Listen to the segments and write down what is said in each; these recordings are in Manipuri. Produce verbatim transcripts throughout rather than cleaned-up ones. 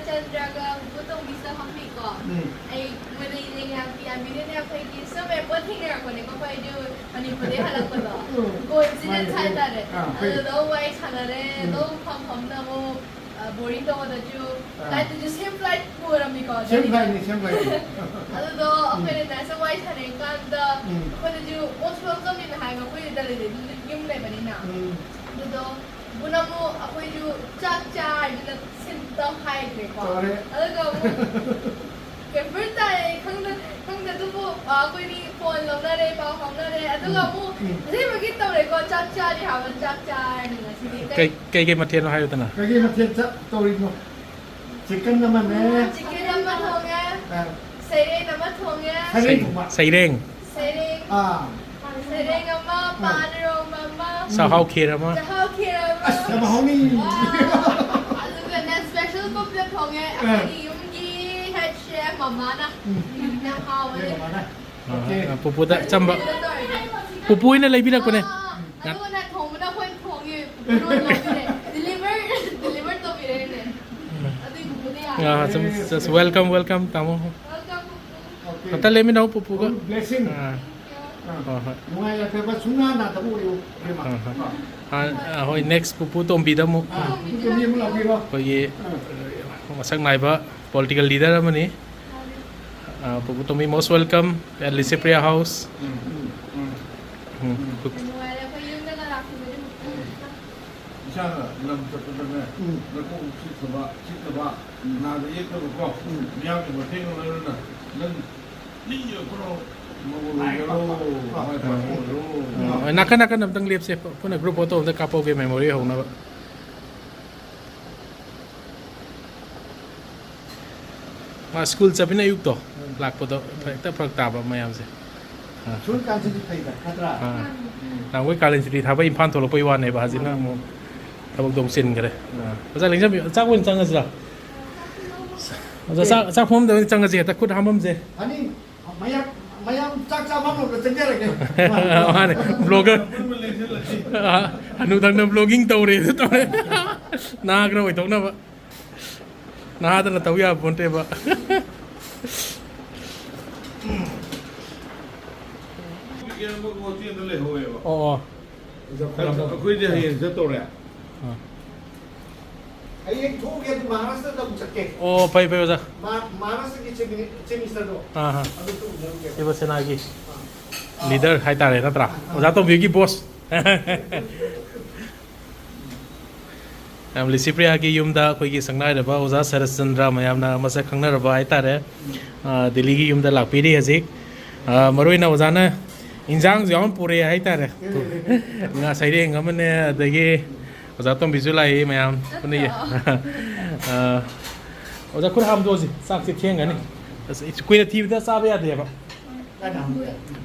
ꯆꯟꯗ꯭ꯔꯒ ꯄꯨꯄꯨ ꯇꯣꯝꯕꯤꯁꯤꯗ ꯐꯝꯃꯤꯀꯣ꯫ ꯎꯝ꯫ ꯑꯩ ꯃꯣꯏꯅ ꯌꯥꯝ ꯌꯥꯝꯕꯤꯗꯨꯅꯦ ꯑꯩꯈꯣꯏꯒꯤ ꯁꯨꯝ ꯑꯦꯌꯔꯄꯣꯔꯠ ꯊꯦꯡꯅꯔꯛꯄꯅꯦꯀꯣ ꯑꯩꯈꯣꯏꯁꯨ ꯃꯅꯤꯄꯨꯔꯗꯩ ꯍꯜꯂꯛꯄꯗꯣ꯫ ꯎꯝ꯫ ꯀꯣꯏꯟꯁꯤꯗꯦꯟꯁ ꯃꯥꯅꯦ꯫ ꯍꯥꯏꯇꯥꯔꯦ꯫ ꯑꯥ, ꯍꯣꯏ꯫ ꯑꯗꯨꯗ ꯑꯃꯨꯛ ꯋꯥꯔꯤ ꯁꯥꯟꯅꯔꯦ꯫ ꯎꯝ꯫ ꯑꯗꯨꯝ ꯐꯝ ꯐꯝꯅ ꯑꯃꯨꯛ, ꯑ, ꯕꯣꯔꯤꯡ ꯇꯧꯕꯗꯁꯨ ꯑꯥ꯫ ꯐ꯭ꯂꯥꯏꯠꯇꯨꯁꯨ ꯁꯦꯝ ꯐ꯭ꯂꯥꯏꯠ ꯄꯨꯔꯝꯃꯤꯀꯣ, ꯁꯦꯝ ꯗꯦꯜꯂꯤꯗ꯫ ꯐ꯭ꯂꯥꯏꯠꯅꯤ, ꯁꯦꯝ ꯐ꯭ꯂꯥꯏꯠꯅꯤ꯫ ꯑꯗꯨꯗꯣ ꯎꯝ꯫ ꯑꯩꯈꯣꯏꯅ ꯅꯥꯏꯁꯇ ꯋꯥꯔꯤ ꯁꯥꯟꯅꯔꯤꯀꯥꯟꯗ ꯎꯝ꯫ ꯑꯩꯈꯣꯏꯗꯁꯨ most welcome ꯅꯤꯅ ꯍꯥꯏꯕ, ꯑꯩꯈꯣꯏꯗꯤ ꯗꯦꯜꯂꯤꯗ ꯌꯨꯝ ꯂꯩꯕꯅꯤꯅ꯫ ꯎꯝ꯫ ꯑꯗꯨꯗꯣ ꯄꯨꯟꯅ ꯑꯃꯨꯛ ꯑꯩꯈꯣꯏꯁꯨ ꯆꯥꯛ ꯆꯥꯔꯗꯨꯅ ꯁꯤꯟꯇ ꯍꯥꯏꯈ꯭ꯔꯦꯀꯣ꯫ ꯇꯧꯔꯦ꯫ ꯑꯗꯨꯒ ꯑꯃꯨꯛ ꯀꯦꯝꯄꯔ ꯇꯥꯏ, ꯈꯪꯗ-, ꯈꯪꯗꯦ, ꯑꯗꯨꯕꯨ, ꯑ, ꯑꯩꯈꯣꯏꯅꯤ ꯐꯣꯟ ꯂꯧꯅꯔꯦ, ꯄꯥꯎ ꯐꯥꯎꯅꯔꯦ, ꯑꯗꯨꯒ ꯎꯝ, ꯑꯃꯨꯛ ꯎꯝ꯫ ꯑꯁꯦꯡꯕꯒꯤ ꯇꯧꯔꯦꯀꯣ, ꯆꯥꯛ ꯆꯥꯔꯤ ꯍꯥꯏꯕ, ꯆꯥꯛ ꯆꯥꯔꯅꯤ ꯉꯁꯤꯗꯤ꯫ ꯀꯩ, ꯀꯩ ꯀꯩ ꯃꯊꯦꯜꯅꯣ ꯍꯥꯏꯌꯨꯗꯅ? ꯀꯩꯀꯩ ꯃꯊꯦꯜ ꯆꯥ-, ꯇꯧꯔꯤꯅꯣ? ꯆꯤꯛꯀꯟ ꯑꯃꯅꯦ꯫ ꯆꯤꯛꯀꯟ ꯑꯃ ꯊꯣꯡꯉꯦ, ꯑ꯫ ꯁꯩꯔꯦꯡ ꯑꯃ ꯊꯣꯡꯉꯦ꯫ ꯁꯩꯔꯦꯡ ꯁꯩ-, ꯊꯣꯡꯕ꯫ ꯁꯩꯔꯦꯡ꯫ ꯁꯩꯔꯦꯡ꯫ ꯑꯥ꯫ ꯁꯩꯔꯦꯡ ꯑꯃ, ꯑꯥ꯫ ꯄꯥꯟ ꯏꯔꯣꯝꯕ ꯑꯃ꯫ ꯆꯥꯛꯍꯥꯎ ꯈꯦꯔ ꯑꯃ꯫ ꯆꯥꯛꯍꯥꯎ ꯈꯦꯔ ꯑꯃ꯫ ꯑꯁ, ꯌꯥꯝ ꯍꯥꯎꯅꯤ꯫ ꯋꯥ! ꯑꯗꯨꯒꯅꯦ, special cook ꯇ ꯊꯣꯡꯉꯦ, ꯑꯥ꯫ ꯑꯩꯈꯣꯏꯒꯤ ꯌꯨꯝꯒꯤ head chef ꯃꯃꯥꯅ꯫ ꯎꯝ꯫ ꯌꯥꯝ ꯍꯥꯎꯕꯅꯦ꯫ ꯌꯥꯝ ꯍꯥꯎꯕꯅꯦ꯫ ꯑꯥ, ꯑꯣꯀꯦ꯫ ꯑꯥ, ꯄꯨꯄꯨꯗ ꯑꯆꯝꯕ꯫ ꯄꯨꯄꯨꯗ ꯇꯧꯔꯤꯅꯦ꯫ ꯄꯨꯄꯨ ꯍꯣꯏꯅ ꯂꯩꯕꯤꯔꯛꯄꯅꯦ꯫ ꯑꯥ, ꯑꯥ, ꯑꯥ꯫ ꯑꯗꯨꯒꯅꯦ, ꯊꯣꯡꯕꯅ ꯑꯩꯈꯣꯏꯅ ꯊꯣꯡꯉꯦ, ꯄꯨꯄꯨꯅ ꯑꯣꯏꯅ ꯂꯧꯕꯤꯔꯦ꯫ Deliver, deliver ꯇꯧꯕꯤꯔꯛꯏꯅꯦ꯫ ꯑꯗꯨꯏ ꯄꯨꯄꯨꯗꯤ ꯌꯥꯝ ꯑꯥ, ꯁꯨꯝ, just welcome, welcome, ꯇꯥꯃꯣ꯫ Welcome, ꯄꯨꯄꯨ꯫ ꯑꯣꯀꯦ꯫ ꯑꯝꯇ ꯂꯦꯝꯃꯤꯟꯅꯧ ꯄꯨꯄꯨꯒ꯫ Full blessing꯫ ꯑꯥ꯫ ꯑꯥ꯫ ꯍꯣꯏ, ꯍꯣꯏ꯫ ꯅꯨꯡꯉꯥꯏ ꯌꯥꯏꯐꯕ ꯁꯨꯡꯅꯥ ꯅꯥꯗꯕ ꯑꯣꯏꯌꯨ, ꯏꯕꯦꯝꯃ꯫ ꯑꯥ, ꯍꯣꯏ꯫ ꯑꯥ, ꯑꯥ, ꯍꯣꯏ, next ꯄꯨꯄꯨ ꯇꯣꯝꯕꯤꯗ ꯑꯃꯨꯛ꯫ ꯑꯥ, ꯄꯨꯄꯨ ꯇꯣꯝꯕꯤ ꯑꯃꯨꯛ ꯂꯥꯛꯄꯤꯔꯣ꯫ ꯑꯩꯈꯣꯏꯒꯤ, ꯑꯥ꯫ ꯑ, ꯃꯁꯛ ꯅꯥꯏꯕ political leader ꯑꯃꯅꯤ꯫ ꯑ, ꯄꯨꯄꯨ ꯇꯣꯝꯕꯤ, most welcome at Lisepriya House꯫ ꯎꯝ, ꯎꯝ, ꯎꯝ꯫ ꯎꯝ꯫ ꯎꯝ꯫ ꯌꯥꯝ ꯅꯨꯡꯉꯥꯏꯔꯦ ꯑꯩꯈꯣꯏ ꯌꯨꯝꯗꯒ ꯂꯥꯛꯈꯤꯕꯁꯦ꯫ ꯎꯝ꯫ ꯏꯁꯥꯅ ꯂꯝ ꯆꯠꯄꯗꯅꯦ, ꯎꯝ꯫ ꯅꯀꯣꯛ ꯁꯤꯠꯇꯕ, ꯁꯤꯠꯇꯕ, ꯎꯝ꯫ ꯅꯥꯗ ꯌꯦꯛꯇꯕꯀꯣ, ꯎꯝ꯫ ꯃꯤꯌꯥꯝꯒꯤ ꯃꯇꯦꯡ ꯂꯧꯅꯗꯅ ꯅꯪ ꯃꯤ ꯑꯩꯈꯣꯏꯅ ꯃꯧ ꯑꯣꯏꯒꯦꯔꯣ, ꯃꯥꯏ ꯄꯥꯛꯄ ꯑꯣꯏꯒꯦꯔꯣ꯫ ꯑ, ꯅꯥꯀꯟ ꯅꯥꯀꯟ ꯑꯝꯇꯪ ꯂꯦꯞꯁꯦ, ꯄꯨꯟꯅ group photo ꯑꯝꯇ ꯀꯥꯞꯍꯧꯒꯦ memory ꯍꯧꯅꯕ꯫ ꯃꯥ ꯁ꯭ꯀꯨꯜ ꯆꯠꯄꯅꯤꯅ ꯑꯌꯨꯛꯇꯣ ꯎꯝ꯫ ꯂꯥꯛꯄꯗꯣ ꯍꯦꯛꯇ ꯐꯔꯛ ꯇꯥꯕ ꯃꯌꯥꯝꯁꯦ꯫ ꯑꯥ꯫ ꯁ꯭ꯀꯨꯜ ꯀꯥꯟꯁꯤꯗꯤ ꯐꯩꯗ, ꯅꯠꯇ꯭ꯔꯥ? ꯑꯥ꯫ ꯎꯝ꯫ ꯅꯍꯥꯟꯈꯣꯏ ꯀꯥꯂꯦꯟ ꯁꯨꯇꯤ ꯊꯥꯕ ꯏꯝꯐꯥꯜ ꯊꯣꯛꯂꯛꯄꯩ ꯋꯥꯅꯦꯕ, ꯍꯧꯖꯤꯛꯅ ꯃꯥꯅꯦ꯫ ꯑꯃꯨꯛ ꯊꯕꯛꯇꯣ ꯑꯃꯨꯛ ꯆꯤꯟꯈ꯭ꯔꯦ꯫ ꯑꯥ꯫ ꯑꯣꯖꯥ ꯂꯦꯡꯖꯝꯕꯤ, ꯆꯥꯛ ꯑꯣꯏꯅ ꯆꯪꯉꯁꯤꯔꯥ? ꯑꯣꯖꯥ, ꯆꯥꯛ, ꯆꯥꯛ ꯐꯝꯐꯝꯗ ꯑꯣꯏꯅ ꯆꯪꯉꯁꯤ, ꯍꯦꯛꯇ ꯈꯨꯠ ꯍꯥꯝꯐꯝꯁꯦ꯫ ꯑꯅꯤ, ꯃꯌꯥꯝ, ꯃꯌꯥꯝ ꯆꯥꯛ ꯆꯥꯐꯝ ꯂꯣꯝꯗ ꯆꯪꯖꯔꯒꯦ꯫ ꯃꯥꯅꯦ, blogger꯫ ꯑꯥ, ꯍꯅꯨꯊꯪꯅ vlogging ꯇꯧꯔꯦ, ꯑꯗꯨ ꯇꯧꯔꯦ꯫ ꯅꯍꯥ ꯈꯔ ꯑꯣꯏꯊꯣꯛꯅꯕ꯫ ꯅꯍꯥꯗꯅ ꯇꯧ ꯌꯥꯕ ꯄꯣꯟꯇꯦꯕ꯫ ꯋꯤꯀꯦꯟ ꯑꯃꯒ ꯍꯣꯇꯦꯜꯗ ꯂꯩꯍꯧꯋꯦꯕ꯫ ꯑꯣ ꯑꯣ꯫ ꯑꯩꯈꯣꯏꯗꯤ ꯍꯌꯦꯡ ꯆꯠꯇꯧꯔꯦ꯫ ꯑꯥ꯫ ꯍꯌꯦꯡ ꯊꯣꯛꯎꯒꯦ, ꯑꯗꯨ ꯃꯍꯥꯔꯥꯁꯇ꯭ꯔꯗ ꯑꯃꯨꯛ ꯆꯠꯀꯦ꯫ ꯑꯣ, ꯐꯩ ꯐꯩ ꯑꯣꯖꯥ꯫ ꯃꯥ- ꯃꯍꯥꯔꯥꯁꯇ꯭ꯔꯒꯤ ꯆꯤꯐ ꯃꯤꯅꯤ- ꯆꯤꯐ ꯃꯤꯅꯤꯁꯇꯔꯗꯣ ꯑꯥ ꯑꯥ꯫ ꯑꯗꯨꯁꯨ ꯎꯅꯔꯨꯒꯦ꯫ ꯁꯤꯕ ꯁꯦꯅꯥꯒꯤ ꯂꯤꯗꯔ ꯍꯥꯏꯇꯥꯔꯦ, ꯅꯠꯇ꯭ꯔꯥ? ꯑꯣꯖꯥ ꯇꯣꯝꯕꯤꯒꯤ ꯕꯣꯁ꯫ ꯌꯥꯝ ꯂꯤꯁꯤꯄ꯭ꯔꯤꯌꯥꯒꯤ ꯌꯨꯝꯗ ꯑꯩꯈꯣꯏꯒꯤ ꯁꯛꯅꯥꯏꯔꯕ ꯑꯣꯖꯥ ꯁꯔꯠꯆꯟꯗ꯭ꯔ, ꯃꯌꯥꯝꯅ ꯃꯁꯛ ꯈꯪꯅꯔꯕ ꯍꯥꯏꯇꯥꯔꯦ, ꯑ, ꯗꯤꯜꯂꯤꯒꯤ ꯌꯨꯝꯗ ꯂꯥꯛꯄꯤꯔꯤ ꯍꯧꯖꯤꯛ꯫ ꯑ, ꯃꯔꯨꯑꯣꯏꯅ ꯑꯣꯖꯥꯅ ꯏꯟꯖꯥꯡꯁꯨ ꯌꯥꯝ ꯄꯨꯔꯛꯑꯦ ꯍꯥꯏꯇꯥꯔꯦ꯫ ꯉꯥ ꯁꯩꯔꯦꯡ ꯑꯃꯅꯦ, ꯑꯗꯒꯤ ꯑꯣꯖꯥ ꯇꯣꯝꯕꯤꯁꯨ ꯂꯥꯛꯏ, ꯃꯌꯥꯝ ꯄꯨꯟꯅ ꯌꯦ-, ꯑ, ꯑꯣꯖꯥ ꯈꯨꯠ ꯍꯥꯝꯗꯣꯛꯑꯁꯤ, ꯆꯥꯛꯁꯦ ꯊꯦꯡꯒꯅꯤ꯫ ꯑꯁ, ꯀꯨꯏꯅ ꯊꯤꯕꯗ ꯆꯥꯕ ꯌꯥꯗꯦꯕ꯫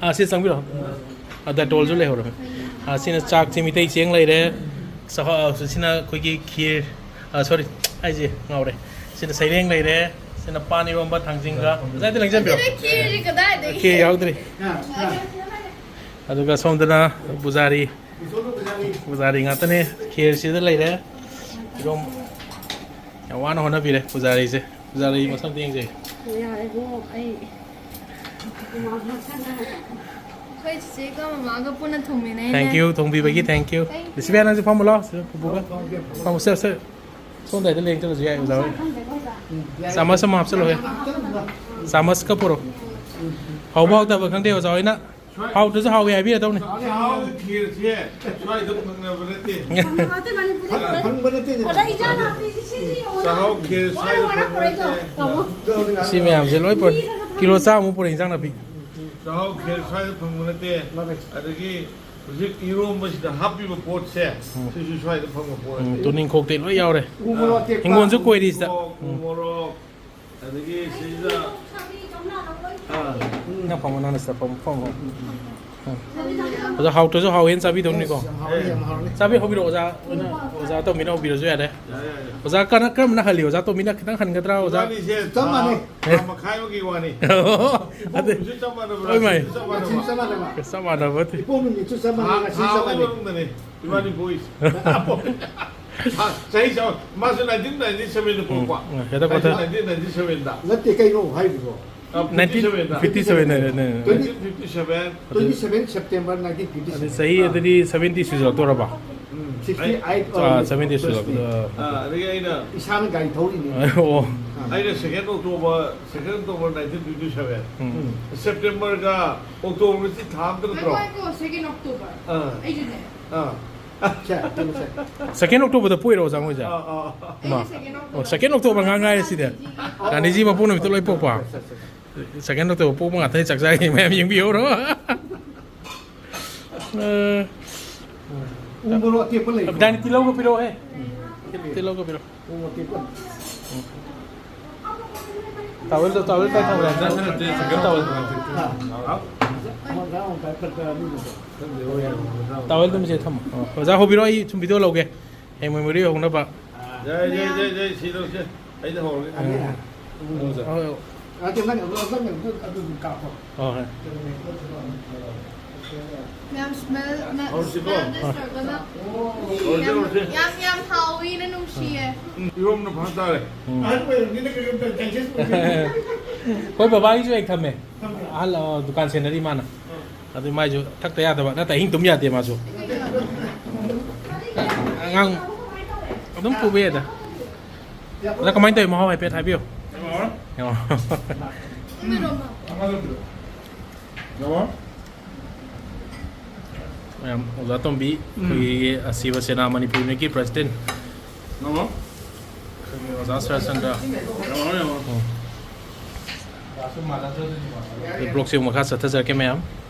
ꯑꯥ, ꯁꯤ ꯆꯪꯕꯤꯔꯣ꯫ ꯑꯥ, ꯗꯦꯇꯣꯜꯁꯨ ꯂꯩꯍꯧꯔꯝꯃꯦ꯫ ꯑꯥ, ꯁꯤꯅ ꯆꯥꯛꯁꯤ ꯃꯤꯇꯩ ꯆꯦꯡ ꯂꯩꯔꯦ꯫ ꯆꯥꯛꯍꯥꯎ-, ꯁꯤꯅ ꯑꯩꯈꯣꯏꯒꯤ ꯈꯤꯔ, ꯑꯥ, ꯁꯣꯔꯤ, ꯑꯩꯁꯦ ꯉꯥꯎꯔꯦ꯫ ꯁꯤꯅ ꯁꯩꯔꯦꯡ ꯂꯩꯔꯦ꯫ ꯁꯤꯅ ꯄꯥꯟ ꯏꯔꯣꯝꯕ ꯊꯥꯡꯖꯤꯡꯒ꯫ ꯑꯣꯖꯥ, ꯑꯗꯨ ꯂꯦꯡꯖꯟꯕꯤꯔꯣ꯫ ꯑꯗꯨꯗꯤ ꯈꯤꯔꯗꯤ ꯀꯗꯥꯏꯗꯒꯤ? ꯈꯤꯔ ꯌꯥꯎꯗ꯭ꯔꯤ꯫ ꯑꯗꯨꯒ ꯁꯣꯝꯗꯅ ꯄꯨꯖꯥꯔꯤ, ꯄꯨꯖꯥꯔꯤ ꯉꯥꯛꯇꯅꯦ꯫ ꯈꯤꯔꯁꯤꯗ ꯂꯩꯔꯦ꯫ ꯏꯔꯣꯝ-, ꯌꯥꯝ ꯋꯥꯅ ꯍꯣꯠꯅꯕꯤꯔꯦ ꯄꯨꯖꯥꯔꯤꯁꯦ꯫ ꯄꯨꯖꯥꯔꯤ ꯃꯁꯛ ꯑꯝꯇ ꯌꯦꯡꯖꯒꯦ꯫ ꯌꯥꯔꯦꯕꯣ, ꯑꯩ ꯑꯩꯈꯣꯏ ꯆꯤꯆꯦꯒ ꯃꯃꯥꯒ ꯄꯨꯟꯅ ꯊꯣꯡꯃꯤꯟꯅꯩꯅꯦ꯫ Thank you, ꯊꯣꯡꯕꯤꯕꯒꯤ thank you꯫ ꯂꯤꯁꯤꯕꯤꯌꯥ, ꯅꯪꯁꯨ ꯐꯝꯃꯨ ꯂꯥꯎ, ꯁꯤꯗ ꯄꯨꯄꯨꯒ꯫ ꯐꯝꯃꯨ, ꯁꯦ, ꯁꯦ꯫ ꯁꯣꯝꯗ ꯍꯦꯛꯇ ꯂꯦꯡ ꯆꯠꯂꯁꯨ ꯌꯥꯏ, ꯑꯣꯖꯥ ꯍꯣꯏ꯫ ꯆꯥꯃꯁ ꯑꯃ ꯍꯥꯞꯆꯜꯂꯣ, ꯍꯦ꯫ ꯆꯥꯃꯁꯀ ꯄꯨꯔꯛꯑꯣ꯫ ꯍꯥꯎꯕ ꯍꯥꯎꯇꯕ ꯈꯪꯗꯦ, ꯑꯣꯖꯥ ꯍꯣꯏꯅ ꯍꯥꯎꯇ꯭ꯔꯁꯨ ꯍꯥꯎꯋꯦ ꯍꯥꯏꯕꯤꯔꯗꯧꯅꯤ꯫ ꯆꯥꯛꯍꯥꯎꯒꯤ ꯈꯦꯔꯁꯦ ꯁ꯭ꯋꯥꯏꯗ ꯐꯪꯅꯕ ꯅꯠꯇꯦ꯫ ꯐꯪꯕ ꯅꯠꯇꯦꯅꯦ꯫ ꯆꯥꯛꯍꯥꯎ ꯈꯦꯔ ꯁ꯭ꯋꯥꯏꯗ ꯐꯪꯕ ꯅꯠꯇꯦ꯫ ꯁꯤ ꯃꯌꯥꯝꯁꯦ ꯂꯣꯏ ꯄꯨꯔꯛ-, ꯀꯤꯂꯣ ꯆꯥꯝꯃꯨꯛ ꯄꯨꯔꯛꯑꯦ ꯏꯟꯖꯥꯡ ꯅꯥꯄꯤ꯫ ꯆꯥꯛꯍꯥꯎ ꯈꯦꯔ ꯁ꯭ꯋꯥꯏꯗ ꯐꯪꯕ ꯅꯠꯇꯦ꯫ ꯑꯗꯒꯤ ꯍꯧꯖꯤꯛ ꯏꯔꯣꯝꯕꯁꯤꯗ ꯍꯥꯞꯄꯤꯕ ꯄꯣꯠꯁꯦ, ꯁꯤꯁꯨ ꯁ꯭ꯋꯥꯏꯗ ꯐꯪꯕ ꯄꯣꯠ ꯎꯝ, ꯅꯠꯇꯦ꯫ ꯇꯨꯅꯤꯡꯈꯣꯛꯇꯤ ꯂꯣꯏ ꯌꯥꯎꯔꯦ꯫ ꯎ ꯃꯣꯔꯣꯛ ꯑꯇꯦꯛꯄ꯫ ꯍꯤꯡꯒꯣꯜꯁꯨ ꯀꯣꯏꯔꯤ ꯁꯤꯗ꯫ ꯎ ꯃꯣꯔꯣꯛ, ꯑꯗꯒꯤ ꯁꯤꯗ, ꯑꯥ, ꯅꯪ ꯐꯝꯃꯣ, ꯅꯪꯅ ꯁꯤꯗ ꯐꯝꯃꯣ, ꯐꯝꯃꯣ꯫ ꯎꯝ꯫ ꯑꯗꯣ ꯍꯥꯎꯇ꯭ꯔꯁꯨ ꯍꯥꯎꯋꯦꯅ ꯆꯥꯕꯤꯗꯧꯅꯤꯀꯣ꯫ ꯌꯥꯝ ꯍꯥꯎꯔꯦ, ꯌꯥꯝ ꯍꯥꯎꯔꯦ꯫ ꯆꯥꯕꯤ ꯍꯧꯕꯤꯔꯣ, ꯑꯣꯖꯥ꯫ ꯑꯣꯖꯥ ꯇꯣꯝꯕꯤꯅ ꯍꯧꯕꯤꯔꯁꯨ ꯌꯥꯔꯦ꯫ ꯌꯥꯔꯦ, ꯌꯥꯔꯦ꯫ ꯑꯣꯖꯥ ꯀꯅꯥ-, ꯀꯔꯝꯕꯅ ꯍꯜꯂꯤ? ꯑꯣꯖꯥ ꯇꯣꯝꯕꯤꯅ ꯈꯤꯇꯪ ꯍꯟꯒꯗ꯭ꯔꯥ, ꯑꯣꯖꯥ? ꯏꯕꯥꯅꯤꯁꯦ ꯆꯞ ꯃꯥꯟꯅꯩ꯫ ꯊꯥ ꯃꯈꯥꯏ ꯑꯃꯒꯤ ꯋꯥꯅꯤ꯫ ꯑꯗꯩ ꯄꯨꯡꯁꯨ ꯆꯞ ꯃꯥꯟꯅꯕ꯭ꯔꯥ? ꯍꯣꯏ, ꯃꯥꯏ꯫ ꯆꯞ ꯃꯥꯟꯅꯕ꯫ ꯉꯁꯤ ꯆꯞ ꯃꯥꯟꯅꯕ꯫ ꯆꯞ ꯃꯥꯟꯅꯕ ꯅꯠꯇꯦ꯫ ꯏꯄꯣꯛ ꯅꯨꯃꯤꯠꯁꯨ ꯆꯞ ꯊꯥ, ꯃꯥꯟꯅꯕ, ꯉꯁꯤ ꯊꯥ ꯆꯞ ꯑꯃꯒꯤ ꯃꯥꯟꯅꯩ꯫ ꯃꯅꯨꯡꯗꯅꯤ ꯏꯕꯥꯅꯤ ꯄꯣꯛꯏꯁꯦ꯫ ꯆꯍꯤ ꯆꯥꯎ-, ꯃꯥꯁꯨ nineteen ninety seven ꯗ ꯄꯣꯛꯄ꯫ Um, head quarter. Nineteen ninety seven ꯗ꯫ ꯅꯠꯇꯦ, ꯀꯩꯅꯣ ꯍꯥꯏꯕꯗꯣ? ꯑ, nineteen fifty seven ꯗ꯫ Fifty seven ꯗ, ꯅꯦ, ꯅꯦ, ꯅꯦ꯫ Nineteen fifty seven꯫ Twenty seven September nineteen fifty seven꯫ ꯑꯗꯨ ꯆꯍꯤ ꯑꯗꯨꯗꯤ seventy ꯁꯨꯖꯜꯂꯛꯇꯣꯔꯕ? ꯎꯝ꯫ Sixty eight ꯑꯥ, ꯑꯣꯏꯔꯦ꯫ Seventy ꯁꯨꯖꯜꯂꯛꯄꯗ꯫ ꯑꯥ, ꯑꯗꯒꯤ ꯑꯩꯅ ꯏꯁꯥꯅ ꯒꯥꯔꯤ ꯊꯧꯔꯤꯅꯤ꯫ ꯑꯣ꯫ ꯑꯩꯅ second October, second October nineteen fifty seven꯫ ꯎꯝ꯫ September ꯒ October ꯁꯤ ꯊꯥ ꯑꯝꯇ ꯅꯠꯇ꯭ꯔꯣ? ꯉꯥꯏꯈꯣ, second October꯫ ꯑꯥ꯫ ꯑꯩꯁꯨꯅꯦ꯫ ꯑꯥ꯫ ꯁꯦ, ꯀꯩꯅꯣꯁꯦ꯫ Second October ꯗ ꯄꯣꯛꯏꯔꯣ ꯑꯣꯖꯥ ꯃꯣꯏꯁꯦ? ꯑꯥ, ꯑꯥ, ꯑꯥ꯫ ꯏꯃꯥ꯫ ꯑꯩꯗꯤ second October꯫ ꯑꯣ, second October ꯉꯥꯛ ꯉꯥꯏꯔꯦ ꯁꯤꯗꯤ꯫ ꯒꯥꯟꯙꯤꯖꯤ ꯃꯄꯣꯛ ꯅꯨꯃꯤꯠꯇ ꯂꯣꯏ ꯄꯣꯛꯄ꯫ ꯁꯦ, ꯁꯦ, ꯁꯦ꯫ Second October ꯄꯣꯛꯄ ꯉꯥꯛꯇꯅꯤ ꯆꯥꯛ ꯆꯥꯔꯤ ꯃꯌꯥꯝ ꯌꯦꯡꯕꯤꯍꯧꯔꯣ꯫ ꯑ꯫ ꯎ ꯃꯣꯔꯣꯛ ꯑꯇꯦꯛꯄ ꯂꯩꯕ꯭ꯔꯣ? ꯗꯥꯏꯅꯤ, ꯇꯤꯜꯍꯧꯒ ꯄꯤꯔꯛꯑꯣꯍꯦ꯫ ꯇꯤꯜꯍꯧꯒ ꯄꯤꯔꯛꯑꯣ꯫ ꯎ ꯃꯣꯔꯣꯛ ꯑꯇꯦꯛꯄ꯫ Towel ꯗꯣ, towel ꯄꯥꯏ ꯊꯝꯃꯨ꯫ Towel꯫ ꯍꯥ? ꯇꯥꯋꯦꯜꯗꯨꯝ ꯁꯤꯗ ꯊꯝꯃꯣ꯫ ꯑꯣ, ꯑꯣꯖꯥ ꯍꯧꯕꯤꯔꯣ, ꯑꯩ ꯁꯨꯝ video ꯂꯧꯒꯦ꯫ ꯍꯌꯦꯡ memory ꯑꯣꯏꯍꯧꯅꯕ꯫ ꯌꯥꯏ, ꯌꯥꯏ, ꯌꯥꯏ, ꯌꯥꯏ, ꯁꯤ ꯂꯧꯁꯦ꯫ ꯑꯩꯅ ꯍꯧꯔꯒꯦ꯫ ꯑꯅꯤ? ꯎꯝ꯫ ꯍꯣꯏ, ꯍꯣꯏ꯫ ꯑꯗꯨ ꯅꯪ ꯑꯗꯨ, ꯅꯪ ꯑꯗꯨ, ꯑꯗꯨ ꯑꯗꯨꯝ ꯀꯥꯞꯄꯣ꯫ ꯍꯣꯏ, ꯍꯣꯏ꯫ ꯃꯌꯥꯝ smell, ꯅ-, ꯍꯧꯔꯁꯤꯀꯣ꯫ Smell ꯗꯤ ꯁꯔꯒꯅ ꯍꯧꯔꯁꯤ, ꯌꯥꯝ, ꯍꯧꯔꯁꯤ꯫ ꯌꯥꯝ, ꯌꯥꯝ ꯍꯥꯎꯋꯤꯅ ꯅꯨꯡꯁꯤꯌꯦ꯫ ꯎꯝ, ꯏꯔꯣꯝꯕꯅ ꯐꯥ ꯇꯥꯔꯦ꯫ ꯎꯝ꯫ ꯑꯍꯜ ꯑꯣꯏꯔꯕꯅꯤꯅ ꯀꯩꯅꯣꯝꯇ digest ꯑꯣꯏꯗꯣꯏꯅꯤ꯫ ꯑꯩꯈꯣꯏ ꯕꯕꯥꯒꯤꯁꯨ ꯍꯦꯛ ꯊꯝꯃꯦ꯫ ꯊꯝꯕ꯭ꯔꯥ? ꯑꯍꯜ, ꯑ, ꯗꯨꯀꯥꯟ ꯁꯦꯟꯅꯔꯤ ꯃꯥꯅ꯫ ꯑꯗꯨ ꯃꯥꯏꯁꯨ ꯊꯛꯇ ꯌꯥꯗꯕ, ꯅꯠꯇ꯭ꯔ ꯑꯍꯤꯡ ꯇꯨꯝ ꯌꯥꯗꯦ ꯃꯥꯁꯨ꯫ ꯑꯉꯥꯡ ꯑꯗꯨꯝ ꯄꯨꯕ ꯌꯥꯏꯗ꯫ ꯑꯗ ꯀꯃꯥꯏꯅ ꯇꯧꯋꯤ ꯃꯍꯥꯎ ꯍꯥꯏꯐꯦꯠ ꯍꯥꯏꯕꯤꯌꯨ꯫ ꯌꯥꯝ ꯍꯥꯎꯔꯦ꯫ ꯌꯥꯝ ꯍꯥꯎꯔꯦ꯫ ꯌꯥꯝ ꯍꯥꯎꯔꯦ꯫ ꯃꯌꯥꯝ ꯑꯣꯖꯥ ꯇꯣꯝꯕꯤ, ꯎꯝ꯫ ꯑꯩꯈꯣꯏꯒꯤ ꯑꯁꯤꯕ ꯁꯦꯅꯥ ꯃꯅꯤꯄꯨꯔ ꯌꯨꯅꯤꯠꯀꯤ president꯫ ꯌꯥꯝ ꯍꯥꯎꯔꯦ꯫ ꯑꯩꯈꯣꯏꯒꯤ ꯑꯣꯖꯥ ꯁꯔꯠꯆꯟꯗ꯭ꯔ꯫ ꯌꯥꯝ ꯍꯥꯎꯔꯦ, ꯌꯥꯝ ꯍꯥꯎꯔꯦ꯫ ꯎꯝ꯫ ꯑꯗꯨ vlog ꯁꯦ ꯃꯈꯥ ꯆꯠꯊꯖꯔꯛꯀꯦ ꯃꯌꯥꯝ꯫